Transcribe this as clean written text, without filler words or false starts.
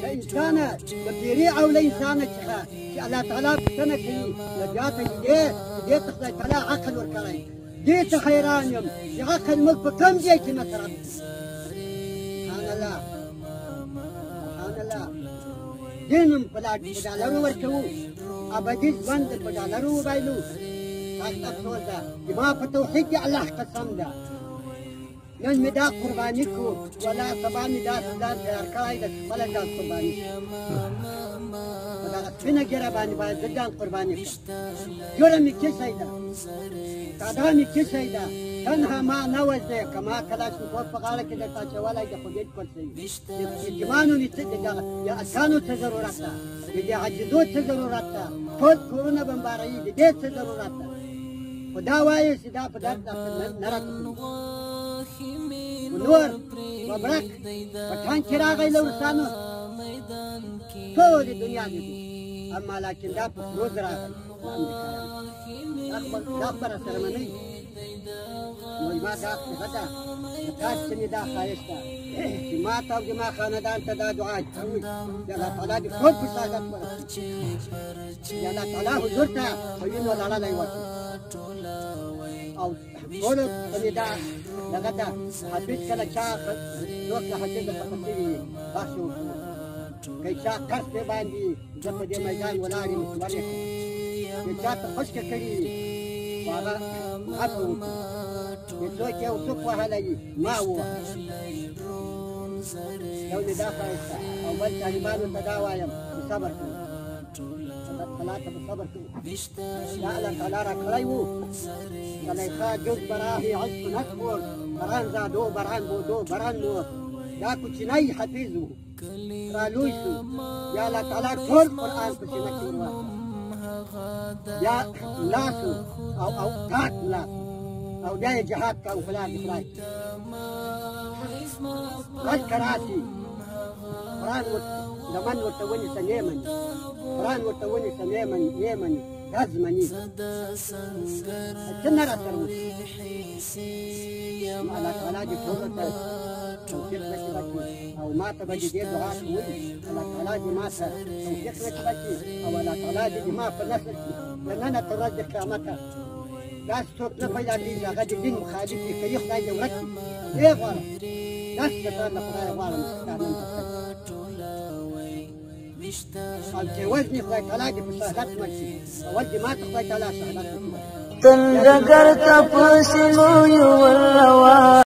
له انسانه د پیرې او له انسانه څخه چې الله تعالی پوښتنه کوي نو بیا ته دې ته خدای تعالی عقل ورکړی. دې ته حیران یم چې عقل موږ په کوم ځای کې مصرف کړو. سبحان الله، سبحان الله. دین هم په ډالرو ورکوو، ابدي ژوند په ډالرو وبایلو. سخت افسوس ده چې ما په توحید کې الله قسم ده، نن مې دا قرباني کړو، ولا سبا مې دا ځان تیار کړی ده چې خپله ځان قرباني کړم. په دغه سپینه ږیره باندې باید زه ځان قرباني کړم. جرم مې څه شی ده؟ ساده مې څه شی ده؟ تنها ما نه وژنې، که ما کلاشینکوف په غاړه کې درته اچولی دی خو بالکل صحیح. د یتیمانو مې څه، د اتانو څه ضرورت ده؟ د دې عاجزو څه ضرورت ده؟ ټول کورونه بمباروي، د دې څه ضرورت ده؟ خو دا وایي چې دا په درد نه راته خوري. نور ببرک په ټانک کې راغی له روسانو، ټولې دنیا لیدو، اما لاکن دا په کروز راغی له امریکایانو. دا خبره سره منئ؟ نو زما دا صفه ده، د تاسو څخه مې دا خواهش ده چې ما ته او زما خاندان ته دا دعا کوئ چې الله تعالی دې ټول په شهادت ورسوي، چې الله تعالی حضور ته په وینو لړلی ورکړي. او ټولو ته مې دا دغه ده، حافظ کله چا څوک له حافظه خفه شوي وي بحث وکړو، که چا قرض پرې باندې زه په دې میدان ولاړ یم چې ولې کړم، که چا ته خشکه کړې وي خو هغه عفو وکړي، چې څوک یو څوک وهلی وي ما ووهه. یو مې دا خواهش ده. او بل طالبانو ته دا وایم چې صبر کوئ، الله تعالی ته به صبر کوو. دا الله تعالی راکړی وو، زلیخا جز براه عشق نسپرد، بران زادو بران بودو بران مرد. دا کوچنی حفیظ وو، را لوی شو، بیا الله تعالی ټول قرآن په سینه کې ورواچاوه، بیا ملا شو او تاک ملا شو، او بیا یې جهاد کاوه په لار د خدای کې. غږ که راشي قرآن لمن ورته ونیسه نه مني، قرآن ورته ونیسه نه مني، نه مني، ډز مني، څه نه راسره وشي. الله تعالی دې ټولو ته توفیق نصیبه کړي، او ما ته به دې دې دعا کوئ، الله تعالی دې ما ته توفیق نصیبه کړي، او الله تعالی دې ما په نسل کې له ننه تر ورځې قیامته داسې څوک نه پیدا کېږي چې هغه د دین مخالف وي، که یې خدای دې ورک کړي. یې غواړم داسې کسان له خدایه غواړم چې دا نن درته او چې وژني خدای تعالی دې په شهادت مړ شي، اول دې ما ته خدای تعالی شهادت نصیبه کړي. تل ډګر ته په سینو یو ور روان.